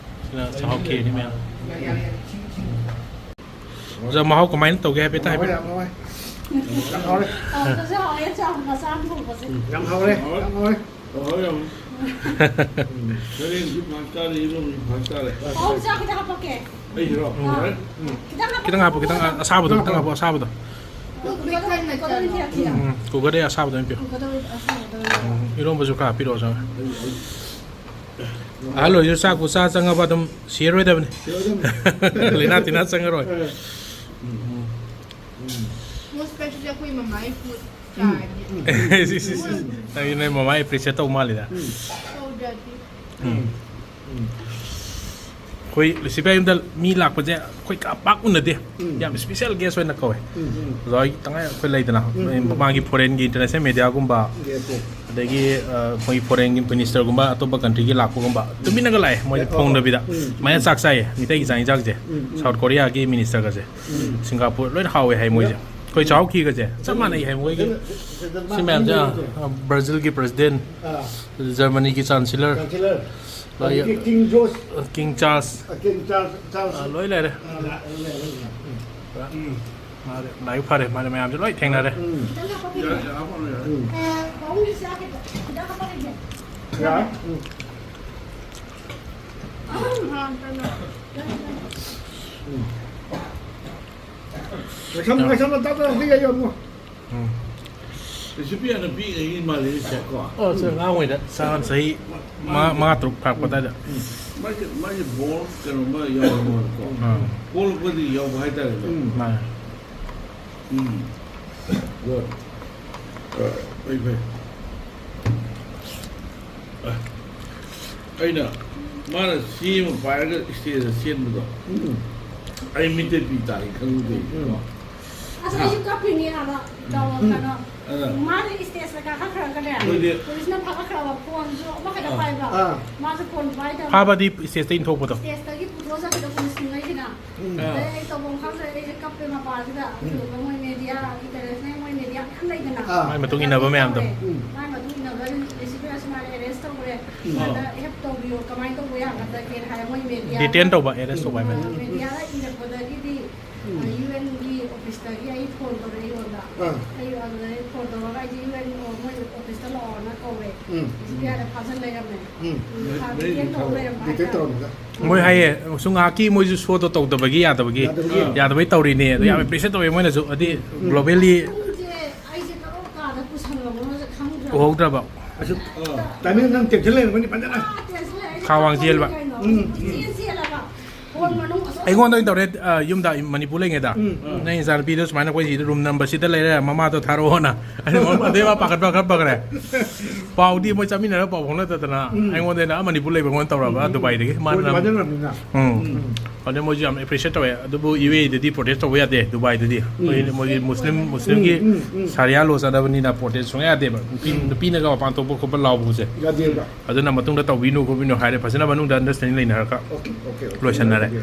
ꯁꯤꯅ ꯆꯥꯛꯍꯥꯎ ꯈꯦꯔꯅꯤ ꯃꯌꯥꯝ꯫ ꯑꯣꯖꯥ, ꯃꯍꯥꯎ ꯀꯃꯥꯏꯅ ꯇꯧꯒꯦ ꯍꯥꯏꯐꯦꯠꯇ ꯍꯥꯏꯕꯤꯌꯨ꯫ ꯌꯥꯝ ꯍꯥꯎꯔꯦ꯫ ꯍꯥꯎꯕꯁꯦ ꯍꯥꯎꯋꯦ, ꯆꯥꯛ ꯃꯆꯥ ꯑꯃ ꯊꯣꯡꯕꯁꯦ꯫ ꯌꯥꯝ ꯍꯥꯎꯔꯦ, ꯌꯥꯝ ꯍꯥꯎꯔꯦ꯫ ꯍꯥꯎꯔꯦ, ꯌꯥꯝ꯫ ꯁꯔꯦꯡꯁꯨ ꯐꯥ ꯇꯥꯔꯦ, ꯏꯔꯣꯟꯕꯁꯨ ꯐꯥ ꯇꯥꯔꯦ꯫ ꯑꯣ, ꯆꯥꯛ ꯈꯤꯇꯪ ꯍꯥꯞꯄꯛꯀꯦ꯫ ꯑꯩꯒꯤꯔꯣ? ꯎꯝ꯫ ꯌꯥꯔꯦ? ꯎꯝ꯫ ꯈꯤꯇꯪ ꯍꯥꯞꯄꯛꯀꯦ꯫ ꯈꯤꯇꯪ ꯑꯁꯥꯕꯗꯣ, ꯈꯤꯇꯪ ꯍꯥꯞꯄꯣ, ꯑꯁꯥꯕꯗꯣ꯫ ꯄꯤꯛ ꯊꯟꯅ ꯆꯠꯂꯣ꯫ ꯎꯝ, cooker ꯗꯩ ꯑꯁꯥꯕꯗꯣ ꯑꯣꯏꯅ ꯄꯤꯌꯨ꯫ Cooker ꯗ ꯑꯣꯏꯅ ꯑꯁꯥꯕꯗ ꯑꯣꯏꯅ꯫ ꯎꯝ, ꯏꯔꯣꯟꯕꯁꯨ ꯈꯔ ꯍꯥꯞꯄꯤꯔꯛꯑꯣ, ꯁꯥꯔ꯫ ꯑꯍꯜ ꯑꯣꯏꯔꯁꯨ ꯆꯥꯛꯄꯨ ꯆꯥ ꯆꯪꯉꯕ ꯑꯗꯨꯝ ꯁꯤꯔꯣꯏꯗꯕꯅꯤ꯫ ꯁꯤꯔꯣꯏꯗꯕꯅꯤ꯫ ꯂꯥꯏꯅꯥ ꯇꯤꯟꯅꯥ ꯆꯪꯉꯔꯣꯏ꯫ ꯎꯝ꯫ ꯎꯝ꯫ ꯑꯩꯈꯣꯏ ꯃꯃꯥꯒꯤ ꯐꯨꯗ ꯆꯥꯔꯗꯤ꯫ ꯁꯤ, ꯁꯤ, ꯁꯤ꯫ ꯅꯪꯒꯤ ꯅꯣꯏ ꯃꯃꯥ ꯑꯦꯄ꯭ꯔꯤꯁꯤꯌꯦꯠ ꯇꯧ ꯃꯥꯜꯂꯤꯗ꯫ ꯇꯧꯗ꯭ꯔꯗꯤ꯫ ꯎꯝ꯫ ꯑꯩꯈꯣꯏ ꯂꯨꯁꯤꯐꯥꯏ ꯌꯨꯝꯗ ꯃꯤ ꯂꯥꯛꯄꯁꯦ ꯑꯩꯈꯣꯏ ꯀꯌꯥ ꯄꯥꯛ ꯎꯅꯗꯦ꯫ ꯎꯝ꯫ ꯌꯥꯝ ꯏꯁꯄꯤꯁꯦꯜ ꯒꯦꯁ ꯑꯣꯏꯅ ꯀꯧꯋꯦ꯫ ꯎꯝ, ꯎꯝ꯫ ꯑꯣꯖꯥ ꯍꯣꯏ ꯇꯉꯥꯏ ꯑꯩꯈꯣꯏ ꯂꯩꯗꯅ, ꯎꯝ, ꯎꯝ꯫ ꯃꯥꯒꯤ ꯐꯣꯔꯦꯟꯒꯤ ꯏꯟꯇꯔꯅꯦꯁꯅꯦꯜ ꯃꯦꯗꯤꯌꯥꯒꯨꯝꯕ, ꯌꯦꯁ, ꯌꯦꯁ꯫ ꯑꯗꯒꯤ, ꯑ, ꯑꯩꯈꯣꯏꯒꯤ ꯐꯣꯔꯦꯟꯒꯤ ꯃꯤꯅꯤꯁꯇꯔꯒꯨꯝꯕ ꯑꯇꯣꯞꯄ ꯀꯟꯇ꯭ꯔꯤꯒꯤ ꯂꯥꯛꯄꯒꯨꯝꯕ ꯇꯨꯃꯤꯟꯅꯒ ꯂꯥꯛꯑꯦ, ꯃꯣꯏꯗꯤ ꯌꯦꯁ, ꯐꯣꯡꯗꯕꯤꯗ꯫ ꯎꯝ, ꯎꯝ꯫ ꯁꯨꯃꯥꯏꯅ ꯆꯥꯛ ꯆꯥꯏꯌꯦ, ꯃꯤꯇꯩꯒꯤ ꯆꯥꯛ ꯌꯦꯟꯁꯥꯡꯁꯦ꯫ ꯎꯝ, ꯎꯝ꯫ ꯁꯥꯎꯠ ꯀꯣꯔꯤꯌꯥꯒꯤ ꯃꯤꯅꯤꯁꯇꯔꯒꯁꯦ꯫ ꯎꯝ꯫ ꯁꯤꯡꯒꯥꯄꯨꯔ ꯂꯣꯏꯅ ꯍꯥꯎꯋꯦ ꯍꯥꯏ ꯃꯣꯏꯁꯦ꯫ ꯎꯝ꯫ ꯑꯩꯈꯣꯏ ꯆꯥꯎꯈꯤꯒꯁꯦ ꯆꯞ ꯃꯥꯟꯅꯩ ꯍꯥꯏ ꯃꯣꯏꯒꯤ꯫ ꯁꯤ ꯃꯌꯥꯝꯁꯦ, ꯑ, ꯕ꯭ꯔꯥꯖꯤꯜꯒꯤ ꯄ꯭ꯔꯦꯁꯤꯗꯦꯟ, ꯑꯥ꯫ ꯖꯔꯃꯅꯤꯒꯤ ꯆꯥꯟꯁꯤꯂꯔ, ꯆꯥꯟꯁꯤꯂꯔ꯫ ꯂꯣꯏ-, ꯑꯗꯒꯤ ꯀꯤꯡ ꯖꯣꯔꯖ꯫ King Charles. ꯑ, ꯀꯤꯡ ꯆꯥꯔꯜꯁ, ꯆꯥꯔꯜꯁ꯫ ꯑ, ꯂꯣꯏ ꯂꯩꯔꯦ꯫ ꯑ, ꯂ-, ꯂꯩꯔꯦ, ꯂꯩꯔꯦ꯫ ꯎꯝ꯫ ꯎꯝ꯫ ꯃꯥꯗꯤ ꯂꯥꯏꯕꯛ ꯐꯔꯦ, ꯃꯥꯗꯤ ꯃꯌꯥꯝꯁꯦ ꯂꯣꯏ ꯊꯦꯡꯅꯔꯦ꯫ ꯎꯝ꯫ ꯌꯥꯔꯦ, ꯌꯥꯔꯦ, ꯍꯥꯞꯄꯅꯨ, ꯌꯥꯔꯦ꯫ ꯎꯝ꯫ ꯑ, ꯄꯥꯕꯨꯡꯒꯤ ꯆꯥꯛ ꯈꯤꯇꯪ, ꯈꯤꯇꯪ ꯍꯥꯞꯄꯛꯑꯒꯦ꯫ ꯌꯥꯔꯦ꯫ ꯎꯝ꯫ ꯎꯝ, ꯍꯥꯎꯇꯅ꯫ ꯎꯝ꯫ ꯉꯥꯏꯁꯝ-, ꯉꯥꯏꯁꯝꯅ ꯇꯞꯅ ꯍꯧꯖꯤꯛ ꯌꯩꯌꯣ ꯑꯃꯨꯛ꯫ ꯎꯝ꯫ ꯔꯦꯁꯤꯄꯤ ꯍꯥꯟꯅ ꯄꯤꯛꯏꯉꯩꯒꯤ ꯃꯥꯜꯂꯤ, ꯁꯦ, ꯀꯣ? ꯑꯣ, ꯁꯦ, ꯑꯉꯥꯡ ꯑꯣꯏꯗ, ꯆꯍꯤ ꯃꯉꯥ, ꯃꯉꯥ, ꯇꯔꯨꯛ ꯐꯥꯔꯛꯄ ꯑꯗꯥꯏꯗ꯫ ꯎꯝ꯫ ꯃꯥꯒꯤ, ꯃꯥꯒꯤ ꯕꯣꯜ ꯀꯩꯅꯣꯝꯃ ꯌꯥꯎꯔ ꯃꯥꯜꯂꯦꯀꯣ? ꯎꯝ꯫ ꯄꯣꯛꯂꯛꯄꯗꯒꯤ ꯌꯥꯎꯕ ꯍꯥꯏꯇꯥꯔꯦꯀꯣ? ꯎꯝ꯫ ꯃꯥꯅꯦ꯫ ꯎꯝ꯫ Good. ꯑ, ꯐꯩ, ꯐꯩ꯫ ꯑ, ꯑꯩꯅ ꯃꯥꯅ ꯆꯦ ꯑꯃ ꯄꯥꯏꯔꯒ ꯁ꯭ꯇꯦꯖꯇ ꯆꯦꯟꯕꯗꯣ, ꯎꯝ꯫ ꯑꯩ ꯃꯤꯠꯇ ꯄꯤ ꯇꯥꯔꯤ ꯈꯪꯗꯦ꯫ ꯎꯝ꯫ ꯑꯁ, ꯑꯩꯁꯨ ꯀꯞꯄꯤꯅꯦ ꯑꯥꯗ꯫ ꯗꯥꯎꯟꯂꯣꯗ ꯎꯝ꯫ ꯀꯩꯅꯣ꯫ ꯑꯗ ꯃꯥꯗꯤ ꯁ꯭ꯇꯦꯖꯇ ꯀꯥꯈꯠꯈ꯭ꯔꯒꯅꯦ, ꯑꯗꯨꯗꯤ ꯄꯨꯂꯤꯁꯅ ꯐꯥꯒꯠꯈ꯭ꯔꯕ, ꯐꯣꯟꯁꯨ ꯑꯃꯈꯛꯇ ꯑꯥ꯫ ꯄꯥꯏꯕ꯫ ꯑꯥ꯫ ꯃꯥꯁꯨ ꯐꯣꯟ ꯄꯥꯏꯗꯕ꯫ ꯐꯥꯕꯗꯤ ꯁ꯭ꯇꯦꯖꯇ ꯏꯟꯊꯣꯛꯄꯗꯣ꯫ ꯁ꯭ꯇꯦꯖꯇꯒꯤ ꯄꯨꯊꯣꯛꯑ ꯆꯠꯈꯤꯗꯣ ꯄꯨꯂꯤꯁꯉꯩꯁꯤꯅ꯫ ꯎꯝ꯫ ꯑꯥ꯫ ꯑꯗꯩ ꯑꯩ ꯇꯧꯐꯝ ꯈꯪꯗ꯭ꯔꯦ, ꯑꯩꯁꯦ ꯀꯞꯄꯦ ꯃꯄꯥꯟꯁꯤꯗ꯫ ꯎꯝ꯫ ꯑꯗꯨꯗꯨꯒ ꯃꯣꯏ ꯃꯦꯗꯤꯌꯥ, ꯏꯟꯇꯔꯅꯦꯁꯅꯦꯜ ꯃꯣꯏ ꯃꯦꯗꯤꯌꯥ ꯃꯌꯥꯝ ꯂꯩꯗꯅ꯫ ꯑꯥ꯫ ꯃꯥꯏ ꯃꯇꯨꯡ ꯏꯟꯅꯕ ꯃꯌꯥꯝꯗꯣ꯫ ꯎꯝ꯫ ꯃꯥꯏ ꯃꯇꯨꯡ ꯏꯟꯅꯕ ꯔꯦꯁꯤꯄꯤ ꯑꯁꯨꯃꯥꯏꯅ ꯑꯦꯔꯦꯁ ꯇꯧꯈ꯭ꯔꯦ꯫ ꯎꯝ꯫ ꯑꯗ ꯍꯦꯜꯞ ꯇꯧꯕꯤꯌꯣ, ꯀꯃꯥꯏꯅ ꯇꯧꯕ ꯌꯥꯒꯗꯒꯦ ꯍꯥꯏꯔ ꯃꯣꯏ ꯃꯦꯗꯤꯌꯥ, ꯗꯤꯇꯦꯟ ꯇꯧꯕ, ꯑꯦꯔꯦꯁ ꯇꯧꯕ ꯍꯥꯏꯕ ꯅꯠꯇꯦ꯫ ꯃꯦꯗꯤꯌꯥꯗ ꯏꯔꯛꯄꯗꯒꯤꯗꯤ ꯎꯝ꯫ ꯌꯨ ꯑꯦꯟꯒꯤ ꯑꯣꯐꯤꯁꯇꯒꯤ ꯑꯩ ꯐꯣꯟ ꯇꯧꯔꯛꯑꯦ ꯑꯩꯉꯣꯟꯗ꯫ ꯑꯥ꯫ ꯑꯩ ꯑꯗꯨꯗꯩ ꯐꯣꯟ ꯇꯧꯔꯒ ꯑꯩꯁꯦ ꯌꯨ ꯑꯦꯟ ꯑꯣ ꯃꯣꯏ ꯑꯣꯐꯤꯁꯇ ꯂꯥꯛꯑꯣꯅ ꯀꯧꯔꯦ꯫ ꯎꯝ꯫ ꯁꯤ ꯕꯤ ꯑꯥꯏꯗ ꯐꯥꯖꯤꯜ ꯂꯩꯔꯝꯃꯦ꯫ ꯎꯝ꯫ ꯎꯝ, ꯐꯥ-, ꯗꯤꯇꯦꯟ ꯇꯧꯔ ꯂꯩꯔꯝꯕ ꯗꯤꯇꯦꯟ ꯍꯥꯏꯇꯥꯔꯦ꯫ ꯇꯧꯔꯝꯃꯒ꯫ ꯃꯣꯏ ꯍꯥꯏꯌꯦ, ꯁꯨꯝ ꯉꯥꯏꯍꯥꯛꯀꯤ ꯃꯣꯏꯁꯨ ꯁꯣꯗꯣ ꯇꯧꯗꯕꯒꯤ ꯌꯥꯗꯕꯒꯤ, ꯌꯥꯗꯕꯒꯤ꯫ ꯌꯥꯗꯕꯩ ꯇꯧꯔꯤꯅꯦ꯫ ꯑꯗꯣ ꯌꯥꯝ ꯎꯝ꯫ ꯑꯦꯄ꯭ꯔꯤꯁꯤꯌꯦꯠ ꯇꯧꯋꯦ ꯃꯣꯏꯅꯁꯨ, ꯍꯥꯏꯗꯤ ꯎꯝ꯫ ꯒ꯭ꯂꯣꯕꯦꯜꯂꯤ ꯄꯨꯡꯁꯦ ꯑꯩꯁꯦ ꯀꯔꯣꯝ ꯀꯥꯗ ꯄꯨꯁꯜꯂꯕꯅꯣꯁꯦ ꯈꯪꯗ꯭ꯔꯕ꯫ ꯎꯍꯧꯗ꯭ꯔꯕ꯫ ꯑꯁꯨꯛ ꯑꯥ꯫ ꯇꯥꯏꯃꯤꯡ ꯅꯪ ꯇꯦꯟꯁꯟ ꯂꯩꯔꯝꯒꯅꯤ ꯐꯖꯅ꯫ ꯑꯥ, ꯇꯦꯟꯁꯟ ꯂꯩꯔꯦ꯫ ꯈꯥ ꯋꯥꯡ ꯆꯦꯜꯂꯕ꯫ ꯀꯩꯅꯣ? ꯎꯝ, ꯎꯝ꯫ ꯆꯦꯟ ꯆꯦꯜꯂꯕ꯫ ꯑꯩꯉꯣꯟꯗ ꯑꯣꯏꯅ ꯇꯧꯔꯦ, ꯑ, ꯌꯨꯝꯗ ꯃꯅꯤꯄꯨꯔ ꯂꯩꯉꯩꯗ꯫ ꯎꯝ꯫ "ꯅꯪ ꯏꯆꯥꯅꯨꯄꯤꯗꯣ ꯁꯨꯃꯥꯏꯅ ꯑꯩꯈꯣꯏ ꯁꯤꯗ ꯔꯨꯝ ꯅꯝꯕꯔ ꯁꯤꯗ ꯂꯩꯔꯦ, ꯃꯃꯥꯗꯣ ꯊꯥꯔꯛꯑꯣꯅ"꯫ ꯑꯩꯅ ꯃꯃꯥ-, ꯑꯗꯩ ꯃꯥ ꯄꯥꯈꯠꯄ ꯈꯔ ꯐꯈ꯭ꯔꯦ꯫ ꯄꯥꯎꯗꯤ ꯃꯣꯏ ꯆꯠꯃꯤꯟꯅꯔꯒ ꯄꯥꯎ ꯐꯥꯎꯅꯗꯗꯅ ꯎꯝ꯫ ꯑꯩꯉꯣꯟꯗ ꯑꯩꯅ ꯑꯥ ꯃꯅꯤꯄꯨꯔ ꯂꯩꯕ ꯑꯩꯉꯣꯟꯗ ꯇꯧꯔꯕ, ꯎꯝ꯫ ꯗꯨꯕꯥꯏꯗꯒꯤ꯫ ꯃꯥꯅ ꯃꯣꯏ ꯅꯝ-, ꯃꯥꯟꯅꯔꯕꯅꯤꯅ꯫ ꯎꯝ꯫ ꯎꯝ꯫ ꯑꯗꯩ ꯃꯣꯏꯁꯨ ꯌꯥꯝ appreciate ꯇꯧꯋꯦ꯫ ꯑꯗꯨꯕꯨ ꯌꯨ ꯑꯦ ꯏꯗꯗꯤ protest ꯇꯧꯕ ꯌꯥꯗꯦ, ꯗꯨꯕꯥꯏꯗꯗꯤ꯫ ꯎꯝ꯫ ꯃꯣꯏ, ꯃꯣꯏꯒꯤ ꯃꯨꯁꯂꯤꯝ, ꯃꯨꯁꯂꯤꯝꯒꯤ ꯎꯝ, ꯎꯝ, ꯎꯝ꯫ ꯁꯥꯔꯤꯌꯥ ꯂꯣ ꯆꯠꯅꯕꯅꯤꯅ protest ꯁꯨꯡꯌꯥ ꯌꯥꯗꯦꯕ꯫ ꯅꯨꯄꯤ, ꯎꯝ꯫ ꯅꯨꯄꯤꯅꯒ ꯃꯄꯥꯟ ꯊꯣꯛꯄ ꯈꯣꯠꯄ ꯂꯥꯎꯕꯁꯦ꯫ ꯌꯥꯗꯦꯕ꯫ ꯑꯗꯨꯅ ꯃꯇꯨꯡꯗ ꯇꯧꯕꯤꯅꯨ ꯈꯣꯠꯄꯤꯅꯨ ꯍꯥꯏꯔꯦ, ꯐꯖꯅ ꯃꯅꯨꯡꯗ understanding ꯂꯩꯅꯔꯒ ꯑꯣꯀꯦ, ꯑꯣꯀꯦ, ꯑꯣꯀꯦ꯫ ꯂꯣꯏꯁꯟꯅꯔꯦ꯫ ꯎꯝ,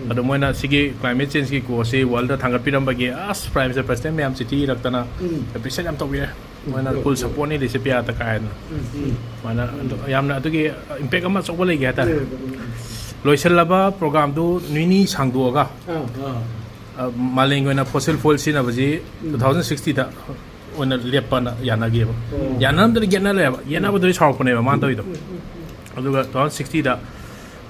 ꯎꯝ꯫ ꯑꯗꯣ ꯃꯣꯏꯅ ꯁꯤꯒꯤ climate change ꯀꯤ cause ꯁꯤ world ꯗ ꯊꯥꯡꯒꯠꯄꯤꯔꯝꯕꯒꯤ, ꯑꯁ, Prime Minister, President ꯃꯌꯥꯝ ꯆꯤꯊꯤ ꯏꯔꯛꯇꯅ ꯎꯝ꯫ Appreciate ꯌꯥꯝ ꯇꯧꯕꯤꯔꯦ꯫ ꯎꯝ, ꯃꯣꯏꯅ ꯎꯝ, full ꯎꯝ꯫ Support ꯅꯤ ꯂꯩꯁꯦ ꯄꯤꯌꯥꯇ ꯀꯥꯏꯅ꯫ ꯎꯝ, ꯎꯝ꯫ ꯁꯨꯃꯥꯏꯅ ꯎꯝ꯫ ꯑꯗꯨ ꯌꯥꯝꯅ ꯑꯗꯨꯒꯤ impact ꯑꯃ ꯑꯆꯧꯕ ꯂꯩꯒꯦ ꯍꯥꯏꯇꯥꯔꯦ꯫ ꯎꯝ, ꯎꯝ, ꯎꯝ꯫ ꯂꯣꯏꯁꯤꯜꯂꯕ program ꯗꯨ ꯅꯤꯅꯤ ꯁꯥꯡꯗꯣꯛꯑꯒ, ꯑꯥ꯫ ꯑ, ꯃꯥꯂꯦꯝꯒꯤ ꯑꯣꯏꯅ fossil fuel ꯁꯤꯖꯤꯟꯅꯕꯁꯤ ꯎꯝ꯫ Two thousand sixty ꯗ ꯑꯣꯏꯅ ꯂꯦꯞꯄꯅ ꯌꯥꯅꯈꯤꯕ꯫ ꯑꯣ꯫ ꯌꯥꯅꯔꯝꯗꯅ ꯌꯦꯠꯅꯔꯦꯕ꯫ ꯌꯦꯠꯅꯕꯗꯨꯗꯤ ꯁꯥꯎꯔꯛꯄꯅꯦꯕ ꯃꯥꯅ ꯇꯧꯔꯤꯗꯣ꯫ ꯎꯝ, ꯎꯝ, ꯎꯝ꯫ ꯑꯗꯨꯒ two thousand sixty ꯗ,